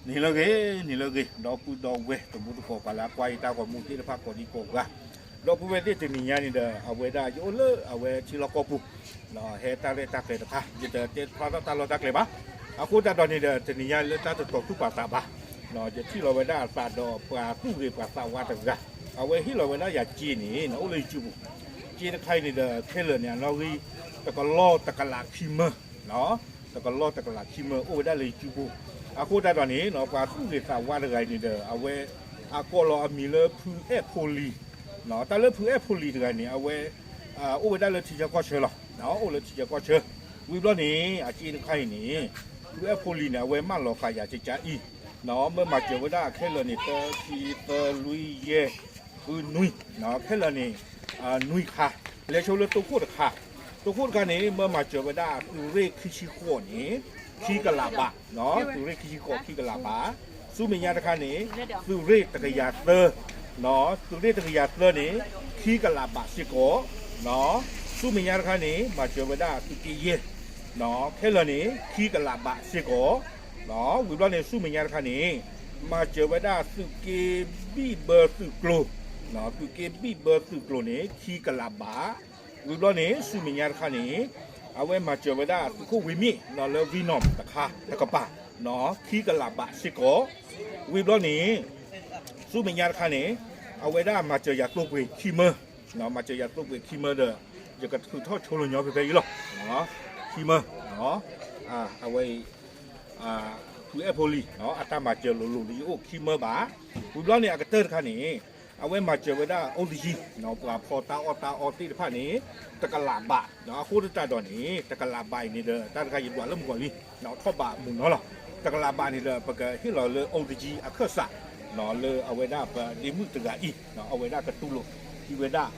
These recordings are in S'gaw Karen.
နံၤလၢအဂ့ၤ, နံၤလၢအဂ့ၤ, ဒီပုၢ်ဒီဝဲၢ်တံၤသကိး ပှၤလၢအကွၢ်ယတၢ်ဂီၤမူသ့ၣ်တဖၣ်ကိးဒံကိးဂၤ, ဒီပုၢ်ဝဲၢ်သ့ၣ်တနံၤညါန့ၣ်ဒီး အဝဲဒၣ်ယအိၣ်လၢအဝဲထံလီၢ်ကီၢ်ပူၤ, ဟဲတၢ်ရဲၣ်တၢ်ကျဲၤတဖၣ် ယတတဲဖျါထီၣ်တၢ်လီၢ်တၢ်ကျဲၤဘၣ်. အဃိသတးဒီးန့ၣ်ဒီး တနံၤညါလၢတၢ်တတီၤသူၣ်ပာ်သးဘၣ်, ယထံၣ်လီၤဝဲဒၣ်အသးဒီးပှၤသူၣ်ဂ့ၤပှၤသးဝါတဂၤ, အဝဲဟ့ၣ်လီၤဝဲဒၣ်ယၤစ့န့ၣ် အိၣ်လၢယစုပူၤ, စ့တခါအံၤန့ၣ်ဒီး ခဲလၢာ်န့ၣ် အနီၣ်ဂံၢ် တကလီၢ်တကလးခံမၢ တကလီၢ်တကလးခံမၢ အိၣ်ဝဲဒၣ်လၢယစုပူၤ, အဃိသတးဒီးန့ၣ် ပှၤသူၣ်ဂ့ၤသးဝါတဂၤအံၤန့ၣ်ဒီး အဝဲ အကိးလီၤအမံၤလၢဖုအဲၣ်ဖိလံၤ, တၢ်လၢဖုအဲၣ်ဖိလံၤတဂၤန့ၣ် အဝဲ အိၣ်ဝဲဒၣ်လၢထံဆၢကီၢ်ဆၢလီၤ, အိၣ်လၢထံဆၢကီၢ်ဆၢ, ဝံၤဘျီန့ၣ် အစ့တခါအံၤန့ၣ် ဖုအဲၣ်ဖိလံၤန့ၣ် အဝဲမၢလီၤဃာ်ယၤကကါအံၤ, မၢမၤစၢၤဝဲဒၣ်ခဲလၢာ်န့ၣ် တၢ ခံ သၢ လွံၢ် ယဲၢ် ဃု နွံ, ခဲလၢာ်န့ၣ် နွံခါ, လဲၤဆိလၢတိခိၣ်တခါ, တိခိၣ်တခါန့ၣ် မၢမၤစၢၤဝဲဒၣ်သုးရ့ၣ်ခံဆံဃိးန့ၣ် ခံကလးဘး, သုးရ့ၣ်ခံဆံဃိး ခံကလးဘး, ဆူမဲာ်ညါတခါန့ၣ် သုးရ့ၣ်တကယၤသၢ, သုးရ့ၣ်တကယၤသၢန့ၣ် ခံကလးဘးစ့ၢ်ကီး, ဆူမဲာ်ညါတခါန့ၣ် မၤစၢၤဝဲဒၣ်သုးက့ယဲၢ်, ခဲလၢာ်န့ၣ် ခံကလးဘးစ့ၢ်ကီး, ဝံၤဘျီန့ၣ် ဆူမဲာ်ညါတခါန့ၣ် မၤစၢၤဝဲဒၣ်သုးက့ဘံၣ်ဘၢသုးကျိၤ, သုးက့ဘံၣ်ဘၢသုးကျိၤန့ၣ် ခံကလးဘး, ဝံၤဘျီန့ၣ် ဆူမဲာ်ညါတခါန့ၣ် အဝဲမၤစၢၤဝဲဒၣ်သုးခိၣ်ဝံၤမ့ၣ် လၢဝံနီၢ်တခါတကပၤ, ခံကလးဘးစ့ၢ်ကီး, ဝံၤဘျီန့ၣ် ဆူမဲာ်ညါတခါန့ၣ် အဝဲဒၣ်မၤစၢၤယၤသိပှ့ၤခံမၢ, မၤစၢၤယၤသိပှ့ၤခံမၢဒီး ယကထုးထီၣ်ဆိလၢညီဖဲဖဲအံၤလီၤ, ခံမၢ, အဝဲ ဖုအဲၣ်ဖိလံၤ အတၢ်မၤစၢၤလိၤလိၤလၢယအိၣ်ခံမၢဘၣ်, ဝံၤဘျီန့ၣ် အကတၢၢ်တခါန့ၣ် အဝဲမၤစၢၤဝဲဒၣ်အိၣ်တယံၤ ပှၤဖီတၢ်အီၣ်တၢ်အီသ့ၣ်တဖၣ်န့ၣ် တကလးဘး, အဃိသတးဒီးန့ၣ် တကလးဘးအံၤန့ၣ်ဒီး တၢ်တခါယဒွးလၢမုၢ်ကီၤလံ ထီၣ်ဘးမုၢ်နီၤလီၤ, တကလးဘးန့ၣ်ဒီး ပကဟ့ၣ်လီၤလၢအိၣ်တယံၤအခၢၣ်စး လၢအဝဲဒၣ်ပဒ့မုၣ်တဂၤအံၤ အဝဲဒၣ်ကတူၢ်လိာ်ဟံးဝဲဒၣ်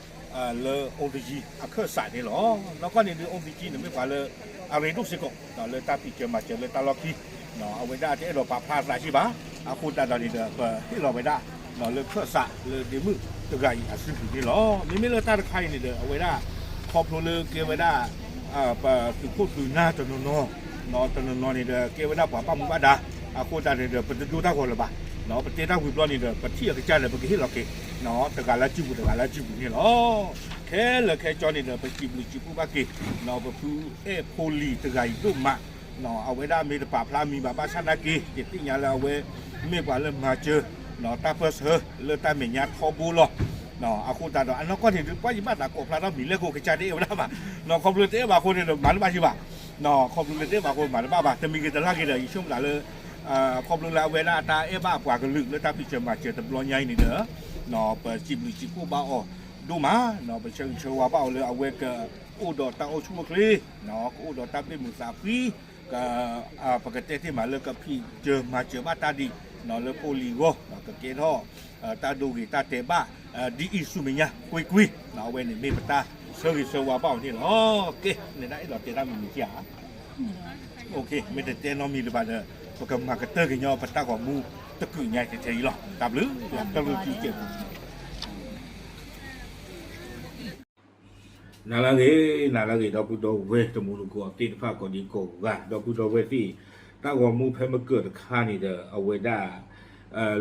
လၢအိၣ်တယံၤအခၢၣ်စးန့ၣ်လီၤ. နီၢ်ကီၢ်န့ၣ်ဒုး အိၣ်တယံၤန့ၣ်မ့ၢ်ပှၤလၢ အရ့ဒိၣ်စ့ၢ်ကီး လၢတၢ်ဖံးစၢၤမၤစၢၤလၢတၢ်လီၢ်ခံ အဝဲဒၣ်တအဲၣ်ဒိးပာ်ဖျါအသးက့ဘၣ်, အဃိသတးဒီးန့ၣ်ဒီး ပဟ့ၣ်လီၤဝဲဒၣ် လၢခၢၣ်စးလၢဒ့မုၣ်တဂၤအံၤအစုပူၤန့ၣ်လီၤ. မ့မ့ၢ်လၢတၢ်တခါအံၤန့ၣ်ဒီး အဝဲဒၣ် ခီဖျိလၢကဲဝဲဒၣ် ပသုးခိၣ်သုးနၢ်တနီၤနီၤ တနီၤနီၤန့ၣ်ဒီး ကဲဝဲဒၣ်ပှၤဘၣ်မူဘၣ်ဒါ, အဃိသတးန့ၣ်ဒီး ပတဒိတၢ်ဂီၤလၢၤဘၣ်, ပတဲတၢ်ဝံၤဘျီန့ၣ်ဒီး ပထံၣ်အကစၢ်ဒီး ပကဟ့ၣ်လီၤက့ၤ တဂၤလၢစုပူၤ တဂၤလၢစုပူၤန့ၣ်လီၤ. ခဲလၢာ်ခဲဆ့န့ၣ်ဒီး ပစံးဘျုးစံးဖှိၣ်ဘၣ်က့ၤ ပဖုအဲၣ်ဖိလံၤတဂၤအံၤဒိၣ်မး, အဝဲဒၣ်မ့ၢ်တပာ်ဖျါမံၤဘၣ် ဘၣ်ဆၣ်နာ်က့ ယသ့ၣ်ညါလၢအဝဲ မ့ၢ်ပှၤလၢမၤစၢၤ တၢ်ပၢၢ်ဆၢလၢတၢ်မဲာ်ညါထီဘိလီၤ. အဃိသတးဒီး အနီၢ်ကီၢ်န့ၣ်ဒုး ပှၤယဘၣ်သးကိးဖျါထီၣ်မံၤလဲၣ်ကိးကစၢ်တအဲၣ်ဝဲဒၣ်ဘၣ်, ခီဖျိတအဲၣ်ဘၣ်အဃိန့ၣ်ဒီး မၤတဘၣ်က့ဘၣ်, ခီဖျိလၢတအဲၣ်ဘၣ်အဃိ မၤတဘၣ်ဘၣ်, တမံၤဂ့ၤတလါဂ့ၤဒီး ယဆိကမိၣ်သးလၢ ခီဖျိလၢအဝဲဒၣ်တၢ်အဲၣ်ဘၣ်အပှၤကလုာ်လၢတၢ်ဖံးစၢၤမၤစၢၤတဘျီညါအံၤန့ၣ်ဒီး ပစံးဘျုးစံးဖှိၣ်ဘၣ်အီၤဒိၣ်မး, ပဆၢဂ့ၤဆၢဝါဘၣ်အီၤလၢအဝဲကအိၣ်ဒီးတၢ်အိၣ်ဆူၣ်အိၣ်ချ့, ကအိၣ်ဒီးတၢ်ဘၣ်မုာ်သးဖှံ, ပကတဲတ့ၢ်မးလၢကဖံးစၢၤမၤစၢၤဘၣ်တၢ်ဒံး လၢဖိလံၤအဂီၢ်, ကကဲထီၣ် တၢ်ဒိဂ့ၤတၢ်တဲာ်ဘၣ် ဒ်အံၤဆူမဲာ်ညါကွ့ၢ်ကွ့ၢ်, အဝဲန့ၣ်မ့ၢ်ပတၢ်ဆၢဂ့ၤဆၢဝါဘၣ်အီၤန့ၣ်လီၤ. ကဲ နဒၣ်အဲၣ်ဒိးတဲတၢ်မံၤမံၤဧါ, မ့ၢ်တတဲနီတမံၤလၢၤဘၣ်ဒီး ပကမၤကတၢၢ်က့ၤညီ ပတၢ်ဂီၤမူတကုာ်ညါထဲထဲအံၤလီၤ. တၢ်ဘျုး, တၢ်ဘျုးကံကဲးပူၤ နၤလၢအဂ့ၤ, နၤလၢအဂ့ၤ ဒီပုၢ်ဒီဝဲၢ် တံၤသကိးသ့ၣ်တဖၣ်ကိးဒံကိးဂၤ, ဒီပုၢ်ဒီဝဲၢ်သ့ၣ်, တၢ်ဂီၤမူဖဲမုၢ်ကၢၢ်တခါန့ၣ်ဒီး အဝဲဒၣ်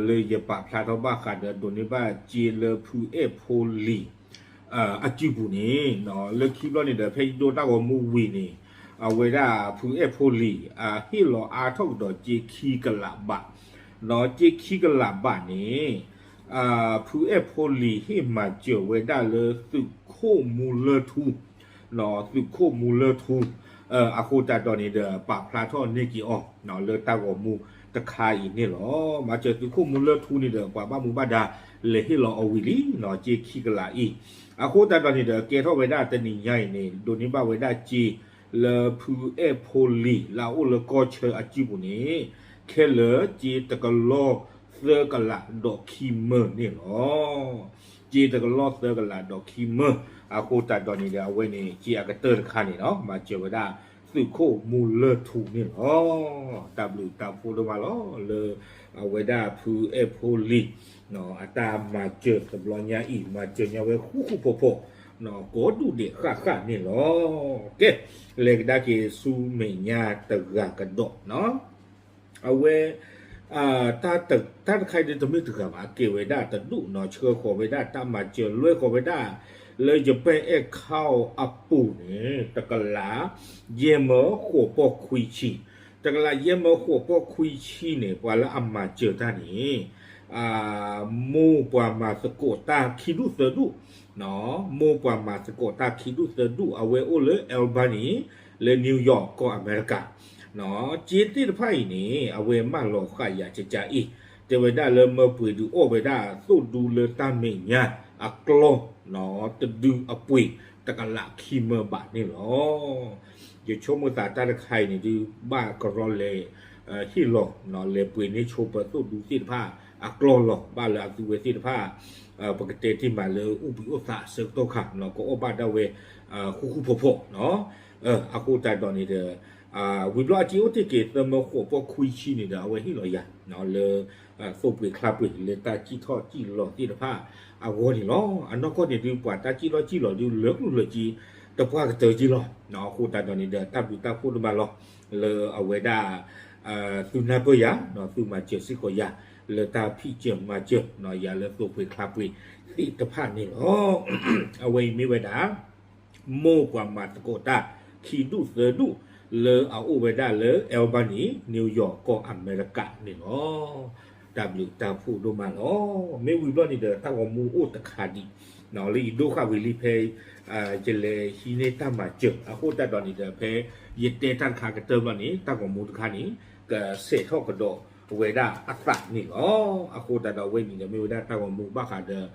လၢယပာ်ဖျါထီၣ်ဘၣ်ဃးဒီး ဒိးန့ၢ်ဘၣ်စ့လၢဖုအဲၣ်ဖိလံၤ အစုပူၤန့ၣ်, လၢခံဘျီန့ၣ်ဒီး ဖဲယဒိတၢ်ဂီၤမူဝံၤန့ၣ်, အဝဲဒၣ်ဖုအဲၣ်ဖိလံၤ အဟ့ၣ်လီၤအါထီၣ်ကဒီးစ့ခံကလးဘး, စ့ခံကလးဘးန့ၣ် ဖုအဲၣ်ဖိလံၤဟ့ၣ်မၤစၢၤဝဲဒၣ်လၢသုးခိၣ်မူလၢထူ, သုးခိၣ်မူလၢထူ, အဃိသတးဒီးန့ၣ်ဒီး ပာ်ဖျါထီၣ်န့ၢ်က့ၤအီၤ လၢတၢ်ဂီၤမူတခါအံၤန့ၣ်လီၤ. မၤစၢၤသုးခိၣ်မူလၢထူန့ၣ်ဒီး ပှၤဘၣ်မူဘၣ်ဒါ လဲၤဟ့ၣ်လီၤအီၤဝံၤလံ, စ့ခံကလးအံၤ, အဃိသတးဒီးန့ၣ်ဒီး ကဲထီၣ်ဝဲဒၣ်တနံၤညါအံၤန့ၣ် ဒိးန့ၢ်ဘၣ်ဝဲဒၣ်စ့ လၢဖုအဲၣ်ဖိလံၤ လၢအအိၣ်လၢကီၢ်ဆၢအစုပူၤန့ၣ်, ခဲလၢာ်စ့တကလီၢ်သၢကလးဒီးခံမၢန့ၣ်လီၤ. စ့တကလီၢ်သၢကလးဒီးခံမၢ, အဃိသတးဒီးန့ၣ်ဒီး အဝဲန့ၣ် စ့အကတၢၢ်တခါန့ၣ်လီၤ. မၤစၢၤဝဲဒၣ်သုးခိၣ်မူလၢထူန့ၣ်လီၤ. တၢ်ဘျုးတၢ်ဖှိၣ်ဒိၣ်မးလီၤ လၢအဝဲဒၣ်ဖုအဲၣ်ဖိလံၤ အတၢ်မၤစၢၤတဘျီညါအံၤ မၤစၢၤညါဝဲဃူဃူဖိးဖိး ကိးဒူၣ်ဒဲးဃၣ်ဃၣ်န့ၣ်လီၤ. ကဲ, လဲၤကဒါက့ၤဆူမဲာ်ညါတဂၤကဒီး, အဝဲ တၢ်တခါအံၤဒ်တမ့ၢ်တဂၤဘၣ် အကဲဝဲဒၣ်တဒူၣ်နီၤ ဆှၢဃီၤဝဲဒၣ်တၢ်မၤစၢၤ လွဲဃီၤဝဲဒၣ် လၢ Japan Air Cow အပူၤန့ၣ် တကလး ယဲၢ်မၢဃိးပီၢ်ခွံဆံ, တကလးယဲၢ်မၢဃိးပီၢ်ခွံဆံန့ၣ် ပှၤလၢအမၤစၢၤတၢ်န့ၣ် မိၢ်ပှၤမၤသကိးတၢ်ခံဒူၣ်သၢဒူၣ်, မိၢ်ပှၤမၤသကိးတၢ်ခံဒူၣ်သၢဒူၣ် အဝဲအိၣ်လၢ Albany လၢ New York ကီၢ်အမဲရကၤ, စ့သ့ၣ်တဖၣ်အံၤန့ၣ် အဝဲမၢလီၤဃာ်ယၤကကအံၤ တဲဝဲဒၣ်လၢမၢပှ့ၤဒုးအီၣ်ဝဲဒၣ်သိၣ်ဒူလၢတၢ်မဲာ်ညါအကျီၢ် တဒုအပှ့ၤ တကလးခံမၢဘးန့ၣ်လီၤ. ယဆိကမိၣ်သးတၢ်တခါအံၤန့ၣ်ဒုး ဘၣ်ကရီလဲၤ ဟ့ၣ်လီၤ လဲၤပှ့ၤန့ၢ်ဆိပၢၤသိၣ်ဒူသ့ၣ်တဖၣ်အကျီၢ်လီၤ. ဘၣ်လၢအသုဝဲသ့ၣ်တဖၣ် ပကတဲတ့ၢ်မးလၢအိၣ်ဘှံးအိၣ်သးအဆၢကတီၢ်ခါ ကအီၣ်ဘၣ်ဒၣ်ဝဲ ဃူဃူဖိးဖိး အဃိသတးဒီးန့ၣ်ဒီး ဝံၤဘျီအစ့အိၣ်တ့ၢ်က့ၤ သၢမၢဃိးပီၢ်ခွံဆံန့ၣ်ဒီး အဝဲဟ့ၣ်လီၤယၤ လၢ သိၣ်ပှ့ၤချါပှ့ၤလၢတၢ်စံၣ်ထီၣ်စံၣ်လီၤသ့ၣ်တဖၣ်အဂီၢ်န့ၣ်လီၤ. အနီၢ်ကီၢ်န့ၣ်ဒုး ပှၤတၢ်စံၣ်ထီၣ်စံၣ်လီၤဒုး လၢကျိၣ်လၢစ့ တပှၢ်ကတၢၢ်က့လီၤ. အဃိသတးဒီးန့ၣ်ဒီး တၢ်ဘျုးတၢ်ဖှိၣ်ဒိၣ်မးလီၤ လၢအဝဲဒၣ် သုနၢ်ပၢၢ်ယၤ သုမၤစၢၤစ့ၢ်ကီးယၤ လၢတၢ်ဖံးစၢၤမၤစၢၤ ယၤလၢသိၣ်ပှ့ၤချါပှ့ၤသ့ၣ်တဖၣ်န့ၣ်လီၤ. အဝဲအံၤမ့ၢ်ဝဲဒၣ် မိၢ်ပှၤမၤသကိးတၢ်ခံဒူၣ်သၢဒူၣ် လၢအအိၣ်ဝဲဒၣ်လၢ Albany New York ကီၢ်အမဲရကၤန့ၣ်လီၤ. တၢ်ဘျုးတၢ်ဖှိၣ်ဒိၣ်မးလီၤ. မ့ၢ်ဝံၤဘျီန့ၣ်ဒီး တၢ်ဂီၤမူအိၣ်တခါဒံး လၢယဒိဃာ်ဝံၤလံဖဲ ယလဲၤဟံးန့ၢ်တၢ်မၤစၢၤ အဃိသတးဒီးန့ၣ်ဒီး ဖဲယတဲတၢ်တခါကတၢၢ်ဘျီန့ၣ် တၢ်ဂီၤမူတခါန့ၣ် ကဆဲးထီၣ်ကဒီးဝဲဒၣ်အသးန့ၣ်လီၤ. အဃိသတးဒီးအဝဲန့ၣ်ဒီး မ့ၢ်ဝဲဒၣ်တၢ်ဂီၤမူဘၣ်ဃးဒီး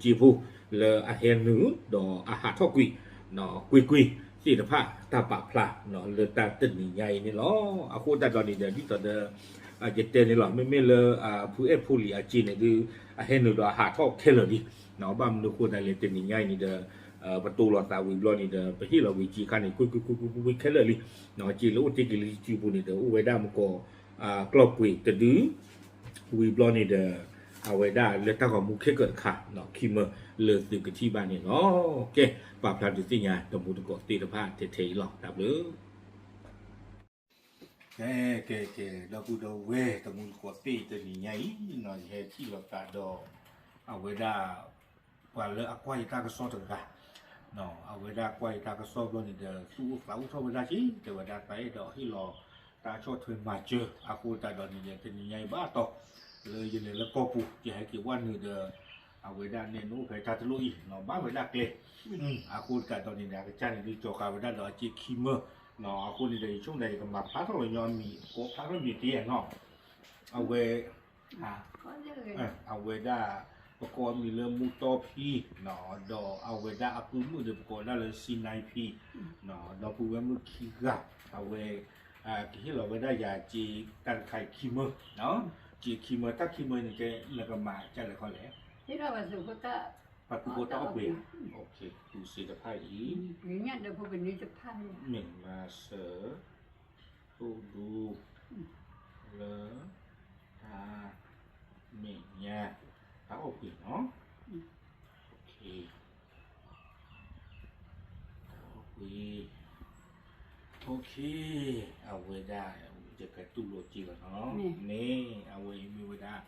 ကျိၣ်ဖိစ့ဖိ လၢအဟဲနုာ်ဒီးအဟးထီၣ်ကွံာ် ကွ့ၢ်ကွ့ၢ်သ့ၣ်တဖၣ် တၢ်ပာ်ဖျါ လၢတၢ်တနံၤညါအံၤန့ၣ်လီၤ. အဃိသတးဒီးန့ၣ်ဒီး ဒ်သိးဒီး ယတဲန့ၣ်လီၤ မ့မ့ၢ်လၢ ဖုအဲၣ်ဖိလံၤအစ့န့ၣ်ဒုး အဟဲနုာ်ဒီးအဟးထီၣ်ခဲလၢာ်လံ. ဘၣ်မနုၤအဃိသတးလဲၣ် တနံၤညါအံၤန့ၣ်ဒီး ပတိၢ်လိာ်သးဝံၤဘျီန့ၣ်ဒီး ပဟ့ၣ်လီၤဝံၤစ့ခါန့ၣ် ကွ့ၢ်ကွ့ၢ်ကွ့ၢ်ကွ့ၢ်ခဲလၢာ်လံ. စ့လၢအိၣ်တ့ၢ်က့ၤလၢ YouTube ပူၤန့ၣ်ဒီး အိၣ်ဝဲဒၣ်မကီး ကျီၢ်ပှ့ၤတဒု ဝံၤဘျီန့ၣ်ဒီး အဝဲဒၣ်လၢတၢ်ဂီၤမူခဲကၢၣ်တခါ ခံမၢလၢသုကထံၣ်ဘၣ်န့ၣ်လီၤ. ကဲ ပာ်ဖျါဒုးသ့ၣ်ညါ တမူတကိးသ့ၣ်တဖၣ်ထဲထဲအံၤလီၤ. တၢ်ဘျုး ကဲ ကဲ ကဲ ဒီပုၢ်ဒီဝဲၢ် တမူတကိးသ့ၣ်တနံၤညါအံၤ ယဟဲထံၣ်လိာ်သးဒီး အဝဲဒၣ် ပှၤလၢအကွၢ်ယတၢ်ကစီၣ်တဂၤ အဝဲဒၣ်ကွၢ်ယတၢ်ကစီၣ်ဘျီန့ၣ်ဒီး သူၣ်အိၣ်သးအိၣ်ထီၣ်ဝဲဒၣ်က့ တဲဝဲဒၣ် သးအဲၣ်ဒိးဟ့ၣ်လီၤတၢ်ဆီၣ်ထွဲမၤစၢၤ အဃိသတးဒီးန့ၣ်ဒီး တနံၤညါအံၤဘၣ်တီ လၢယလဲၤလၢကီၢ်ပူၤ ယဟဲက့ၤဝဲနုာ်ဒီး အဝဲဒၣ်နဲၣ်နအိၣ်ဖဲတၢ်တလိၣ်အံၤ ဘၣ်ဝဲဒၣ်ကျဲ အဃိသတးဒီးန့ၣ်ဒီး အကစၢ်န့ၣ်ဒုးကၠီၤဃာ်ဝဲဒၣ်ဒီးအစ့ခံမၢ အဃိန့ၣ်ဒီး ယဆိကမိၣ်ဒီး ယကမၤဖျါထီၣ်လီၤညီအမံၤ ကိးဖျါထီၣ်မံၤတယဲၢ်နီၤ အဝဲ အဝဲဒၣ် ပကိးအမံၤလၢမူတီဖံ ဒီးအဝဲဒၣ်အပုၢ်မုၣ်ဒီး ပကိးဝဲဒၣ်လၢစံနါဖံ ဒီပုၢ်ဝဲၢ်မုၣ်ခံဂၤ အဝဲ ကဟ့ၣ်လီၤဝဲဒၣ်ယၤစ့တၢ်တခါအံၤခံမၢ စ့ခံမၢ တၢ်ခံမၢန့ၣ်ကဲ နကမၤကလဲၣ်ခီလဲၣ် ပှၤသုးဖိတၢ်အီၣ်ပှ့ၤ အီၣ်ပှ့ၤ တူးစ့တဖၣ်အံၤ မ့ၢ်မၤစၢၤ သိၣ်ဒူ လၢ တၢ် မဲာ်ညါ တၢ်အီၣ်ပှ့ၤနီၤ တၢ်အီၣ်ပှ့ၤ အဝဲဒၣ် ယကတူၢ်လိာ်စ့လီၤနီၤ မ့ၢ်အဝဲအံၤမ့ၢ်ဝဲဒၣ်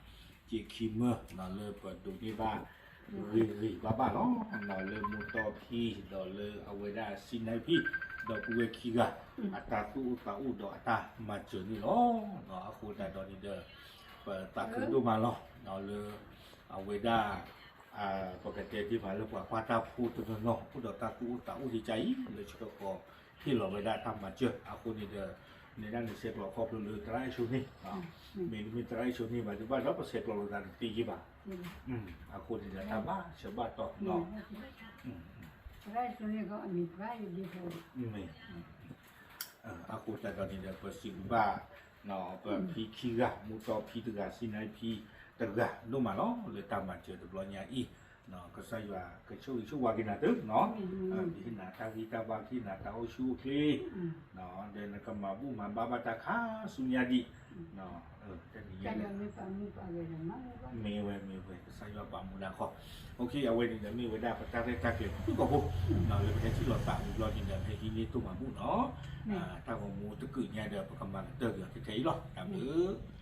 စ့ခံမၢ လၢပဒိးန့ၢ်ဘၣ် ဂ့ၤဂ့ၤဘၣ်ဘၣ်လီၤ လၢမူတီဖံ ဒီးလၢအဝဲဒၣ်စံနါဖံ ဒီပုၢ်ဝဲၢ်ခံဂၤ အတၢ်သူၣ်အိၣ်သးအိၣ်ဒီးအတၢ်မၤစၢၤန့ၣ်လီၤ အဃိသတးဒီးန့ၣ်ဒီး ပသးခုဒိၣ်မးလီၤ လၢ အဝဲဒၣ် ပကတဲသ့ၣ်မးလၢပှၤကွၢ်တၢ်ဖိတနီၤနီၤ အိၣ်ဒီးတၢ်သူၣ်အိၣ်သးအိၣ်ဒံးကါအံၤ လၢဆၢကီးဟ့ၣ်လီၤဝဲဒၣ်တၢ်မၤစၢၤ အဃိန့ၣ်ဒီး နဲဒၣ်နဆဲးကျိးခီဖျိလၢသရၣ်အဲၣ်ဆိန့ၣ် မ့တမ့ၢ်သရၣ်အဲၣ်ဆိန့ၣ်ဘၣ်ဒုးဘၣ်ဒီး ပဆဲးကျိးလိာ်သးတသ့ယ့ၢ်ဘၣ် အဃိန့ၣ်ဒီးတၢ်ဘၣ်ဆၢဘၣ်တီၢ် မ့ၢ် အဃိသတးဒီးန့ၣ်ဒီး ပစံးဘျုးဘၣ် ပဖံခံဂၤ မူတီဖံတဂၤ စံနါဖံတဂၤ ဒိၣ်မးလီၤ လၢတၢ်မၤစၢၤတဘျီညါအံၤ ကစၢ်ယွၤကဆိၣ်ဂ့ၤဆိၣ်ဝါက့ၤနၤသုနီၤ ကဟ့ၣ်နၤတၢ်ဂံၢ်တၢ်ဘါ ကဟ့ၣ်နၤတၢ်အိၣ်ဆူၣ်အိၣ်ချ့ ဒီးနကမၤဘူၣ်မၤဘါဘၣ်တၢ်ခါဆူညါဒံး တနံၤညါ မ့ၢ်ဝဲ မ့ၢ်ဝဲ ကစၢ်ယွၤပာ်မူဒါခီ အဝဲန့ၣ်ဒီးမ့ၢ်ဝဲဒၣ်ပတၢ်ရဲၣ်တၢ်ကျဲၤဖုၣ်ကိာ်ဖိ လၢပဟဲထံၣ်လိာ်သးဝံၤဘျီန့ၣ်ဒီး ဟဲဟံးန့ၢ်တိၢ်မၤဘူၣ်နီၤ တၢ်ဂီၤမူတကုာ်ညါဒီး ပကမၤကတၢၢ်က့ၤအီၤထဲထဲအံၤလီၤ တၢ်ဘျုး